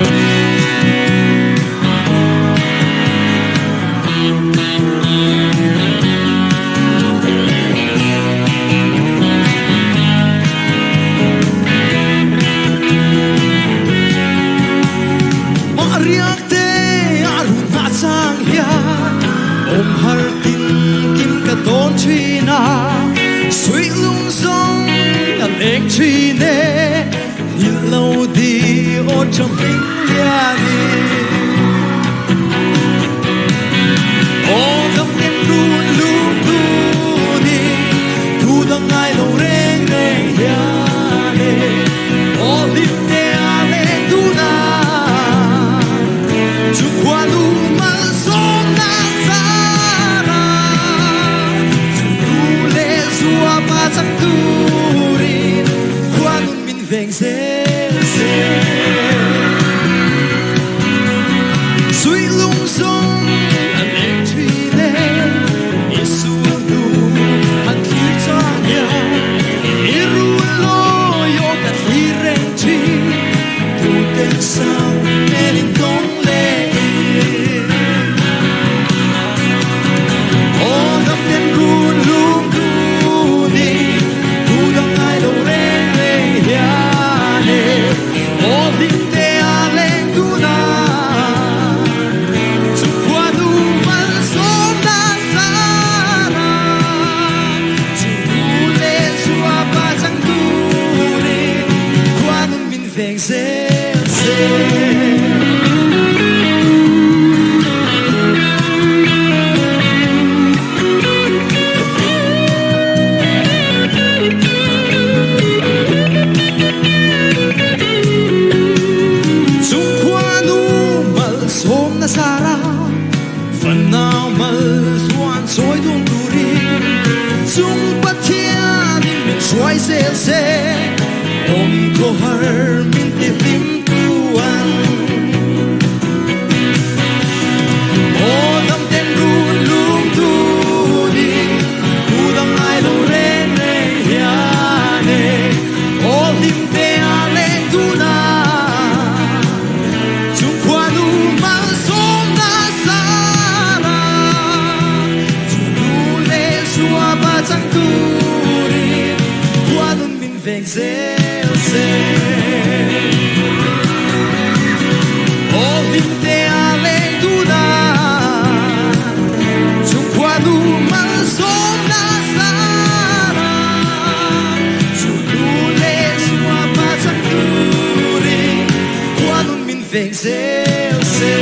Mah riak te a run hna cang hian om har tin kim ka tawn thin a sui lung zong a leng thin e hil lo di o trong hming liani Aw dam ten run lung tu ni thu dang ngai lo reng reng hian e aw hlim te a leng tu na chu khua nu malsawm na zara chu nu le zua pa chak turin khua nun min veng zel se Sui lung zong a leng thin e i sul hnu han thlir chang hian i rul lawi aw ka thlir reng thin tu ten sang melin tawng leh in Aw dam ten run lung dun in tu dang ngai lo reng reng hian e aw hlim te a leng dun a chu khua nu malsawmna zara chu nu le chua pa chang turin khua nun min veng zel se. Chung khuanu malsawmna zara fanau mal hluan chawi dun turin chung Pathianin min hruai zel se awm khawhar min ti hlim tu ang. Aw dam ten run lung tunin tu dang ngai lo reng reng hian e aw hlim te a leng tuna chung khuanu malsawmna zara chu nu le zua pa chang turin khuanun min veng zel se. Aw hlim te a leng tuna chung khuanu malsawmna zara chu nu le zua pa chang turin khuanun min veng zel se.